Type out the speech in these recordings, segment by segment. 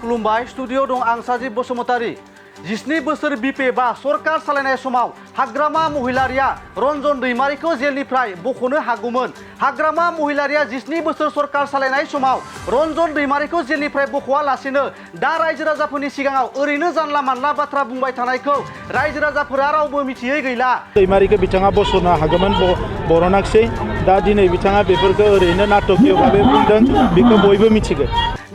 खुलुमबाय स्टुडिअ दं आं साजिब बसुमतारी 17 बोसोर बिपे बा सरकार सालायनाय समाव हाग्रामा महिलारिया रन्जन दैमारिखौ जेलनिफ्राय बख'नो हागौमोन। हाग्रामा महिलारिया 17 बोसोर सरकार सालायनाय समाव रन्जन दैमारिखौ जेलनिफ्राय बख'आलासेनो दा रायजो राजाफोरनि सिगाङाव ओरैनो जानला मानला बाथ्रा बुंबाय थानायखौ रायजो राजाफोरा रावबो मिथियै गैला। दैमारिखौ बिथाङा बस'नो हागौमोन बरनाखसै दा दिनै बिथाङा बेफोरखौ ओरैनो नाटकीय भाबै बुंदों बेखौ बयबो मिथिगौ।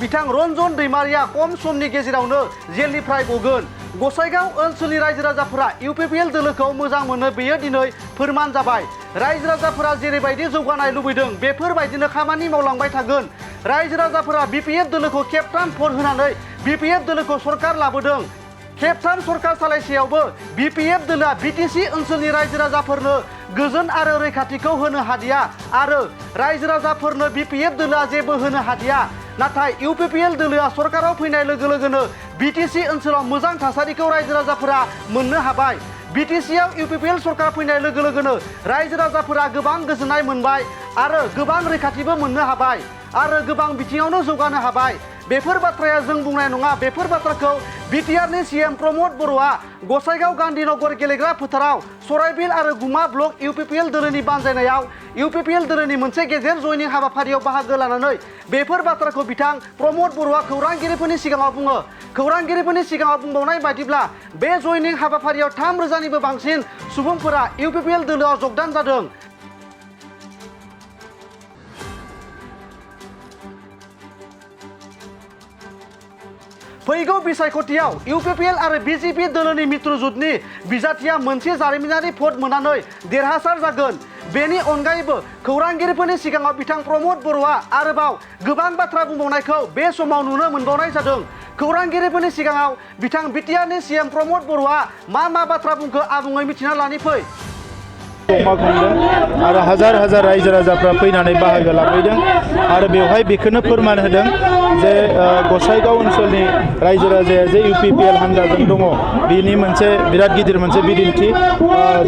बिथां रन्जन दैमारिया खम समनि गेजेरावनो जेलनिफ्राय गगोन। गसाइगाव ओनसोलनि रायजो राजाफोरा इउपिपिएल दोलोखौ मोजां मोनो बेयो दिनै फोरमान जाबाय। रायजो राजाफोरा जेरैबायदि जौगानाय लुबैदों बेफोरबायदिनो खामानि मावलांबाय थागोन। रायजो राजाफोरा बिपिएफ दोलोखौ खेबथाम भट होनानै बिपिएफ दोलोखौ सरकार लाबोदों। खेबथाम सरकार सालायसेयावबो बिपिएफ दोलोआ बिटिसि ओनसोलनि रायजो राजाफोरनो गोजोन आरो रैखाथिखौ होनो हादिया आरो रायजो राजाफोरनो बिपिएफ दोलोआ जेबो होनो हादिया। नाथाय इउपिपिएल दोलोआ सरकाराव फैनाय लोगो लोगोनो बिटिसि ओनसोलाव मोजां थासारिखौ रायजो राजाफोरा मोननो हाबाय। बिटिसिआव इउपिपिएल सरकार फैनाय लोगो लोगोनो रायजो राजाफोरा गोबां गोजोननाय मोनबाय आरो गोबां रैखाथिबो मोननो हाबाय आरो गोबां बिथिङावनो जौगानो हाबाय। बेफोर बाथ्राया जों बुंनाय नङा। बेफोर बाथ्राखौ बिटिआरनि सीएम प्रमद बर'आ गसाइगाव गान्धीनगर गेलेग्रा फोथाराव सराइबिल आरो गुमा ब्लक इउपिपिएल दोलोनि बानजायनायाव इउपिपिएल दोलोनि मोनसे गेजेर जयनिं हाबाफारियाव बाहागो लानानै बेफोर बाथ्राखौ बिथां प्रमद बर'आ खौरांगिरिफोरनि सिगाङाव बुङो। खौरांगिरिफोरनि सिगाङाव बुंबावनाय बायदिब्ला बे जयनिं हाबाफारियाव 3,000निबो बांसिन सुबुंफोरा इउपिपिएल दोलोआव जगदान जादों। फैगौ बिसायख'थियाव इउपिपिएल आरो बिजेपि दोलोनि मित्रजुथनि बिजाथिया मोनसे जारिमिनारि भट मोननानै देरहासार जागोन। बेनि अनगायैबो खौरांगिरिफोरनि सिगाङाव बिथां प्रमद बर'आ आरोबाव गोबां बाथ्रा बुंबावनायखौ बे समाव नुनो मोनबावनाय जादों। खौरांगिरिफोरनि सिगाङाव बिथां बिटिआरनि सीएम प्रमद बर'आ मा बाथ्रा बुंखो आबुङै मिथिना लानि फै। अमा खुंदों आरो हाजार हाजार रायजो राजाफ्रा फैनानै बाहागो लाफैदों आरो बेवहाय बेखौनो फोरमान होदों जे गसाइगाव ओनसोलनि रायजो राजाया जे इउपिपिएल हान्जाजों दङ बेनि मोनसे बिराद गिदिर मोनसे बिदिन्थि।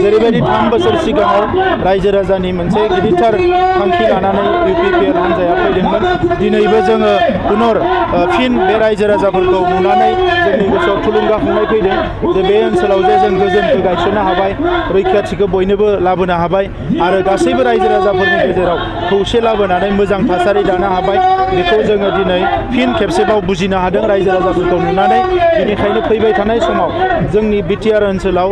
जेरैबायदि 3 बोसोर सिगाङाव रायजो राजानि मोनसे गिदिरथार थांखि लानानै इउपिपिएल हान्जाया फैदोंमोन दिनैबो जोङो पुनर फिन बे रायजो राजाफोरखौ नुनानै जोंनि गोसोआव थुलुंगाखांनाय फैदों जे बे ओनसोलाव जे जों गोजोनखौ गायसननो हाबाय रैखाथिखौ बयनोबो लाबोनो हाबाय आरो गासैबो रायजो राजाफोरनि गेजेराव खौसे लाबोनानै मोजां थासारि दानो हाबाय। बेखौ जोङो दिनै फिन खेबसेबाव बुजिनो हादों रायजो राजाफोरखौ नुनानै। बेनिखायनो फैबाय थानाय समाव जोंनि बिटिआर ओनसोलाव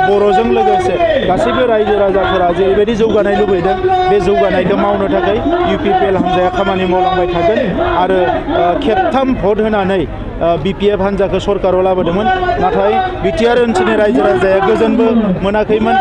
बर'जों लोगोसे गासैबो रायजो राजाफोरा जेरैबायदि जौगानाय लुबैदों बे जौगानायखौ मावनो थाखाय इउपिपिएल हान्जाया खामानि मावलांबाय थागोन आरो खेबथाम भट होनानै बिपिएफ हान्जाखौ सरकाराव लाबोदोंमोन। नाथाय बिटिआर ओनसोलनि रायजो राजाया गोजोनबो मोनाखैमोन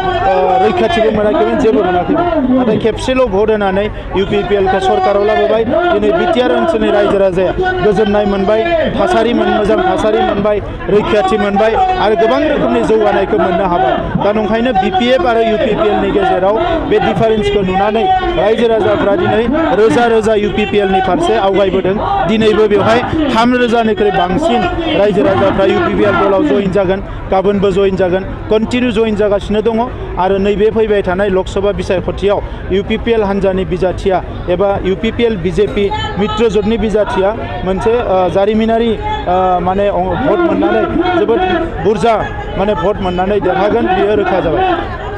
रैखाथिबो मोनाखैमोन जेबो मोनाखैमोन। नाथाय खेबसेल' भट होनानै इउपिपिएलखौ सरकाराव लाबोबाय। दिनै बिटिआर ओनसोलनि रायजो राजाया गोजोननाय मोनबाय थासारि मोजां थासारि मोनबाय रैखाथि मोनबाय आरो गोबां रोखोमनि जौगानायखौ मोननो हाबाय। दा नंखायनो बिपिएफ आरो इउपिपिएलनि गेजेराव बे डिफारेन्सखौ नुनानै रायजो राजाफ्रा दिनै रोजा रोजा इउपिपिएलनि फारसे आवगायबोदों। दिनैबो बेवहाय 3,000निख्रुइ बांसिन रायजो राजाफ्रा इउपिपिएल दलाव जइन जागोन गाबोनबो जइन जागोन कन्टिनिउ जइन जागासिनो दङ आरो नैबे फैबाय थानाय लकसभा बिसायख'थियाव इउपिपिएल हान्जानि बिजाथिया एबा इउपिपिएल बिजेपि मित्रजोटनि बिजाथिया मोनसे जारिमिनारि माने भट मोननानै जोबोद बुरजा माने भट मोननानै देरहागोन बेयो रोखा जाबाय।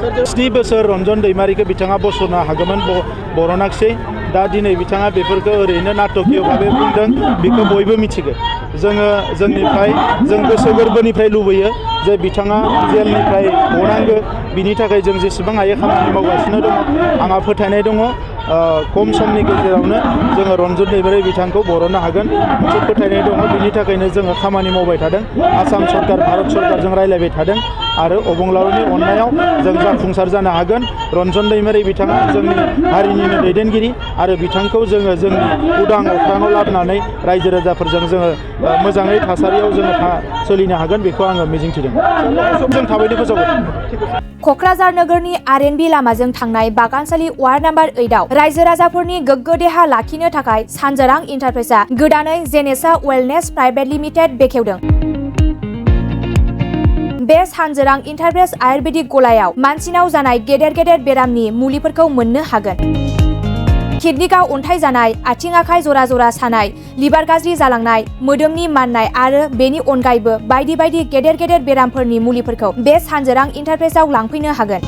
7 बोसोर रन्जन दैमारिखौ बिथाङा बस'नो हागौमोन बरनाखसै दा दिनै बिथाङा बेफोरखौ ओरैनो नाटकीय भाबै बुंदों बेखौ बयबो मिथिगौ। जोङो जोंनिफ्राय जों गोसो गोरबोनिफ्राय लुबैयो जे बिथाङा जेलनिफ्राय गनांगौ बिनि थाखाय जों जेसेबां हायो खामानि मावगासिनो दङ। आंहा फोथायनाय दङ खम समनि गेजेरावनो जोङो रन्जन दैमारि बिथांखौ बरननो हागोन मोनसे फोथायनाय दङ। बिनि थाखायनो जोङो खामानि मावबाय थादों आसाम सरकार भारत सरकारजों रायलायबाय थादों आरो अबंलावरिनि अननायाव जों जाफुंसार जानो हागोन। रन्जन दैमारि बिथाङा जोंनि हारिनिनो दैदेनगिरि आरो बिथांखौ जोङो जोंनि उदां अख्राङाव लाबोनानै रायजो राजाफोरजों जोङो मोजाङै थासारियाव जोङो सोलिनो हागोन बेखौ आङो मिजिंथिदों। जों थाबैनो फोसावगोन। क'क्राझार नोगोरनि आरएनबि लामाजों थांनाय बागानसालि वार्ड नम्बर 8आव रायजो राजाफोरनि गोग्गो देहा लाखिनो थाखाय सानजोरां इन्टारप्राइजआ गोदानै जेनेसा वेलनेस प्राइभेट लिमिटेड बेखेवदों। बे सानजोरां इन्टारप्राइज आयुर्वेदिक गलायाव मानसिनाव जानाय गेदेर गेदेर बेरामनि मुलिफोरखौ मोननो हागोन। किडनिकाव अन्थाइ जानाय, आथिं आखाइ जरा जरा सानाय, लिभार गाज्रि जालांनाय, मोदोमनि माननाय आरो बेनि अनगायैबो बायदि बायदि गेदेर गेदेर बेरामफोरनि मुलिफोरखौ बे सानजोरां इन्टारप्राइजआव लांफैनो हागोन।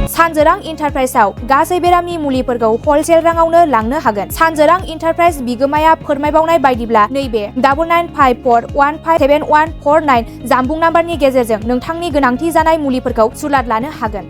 सानजोरां इन्टारप्राइजआव गासै बेरामनि मुलिफोरखौ हलसेल राङावनो लांनो हागोन। सानजोरां इन्टारप्राइज बिगोमाया फोरमायबावनाय बायदिब्ला नैबे 9954157149 जानबुं नाम्बारनि गेजेरजों नोंथांनि गोनांथि जानाय मुलिफोरखौ सुलाद लानो हागोन।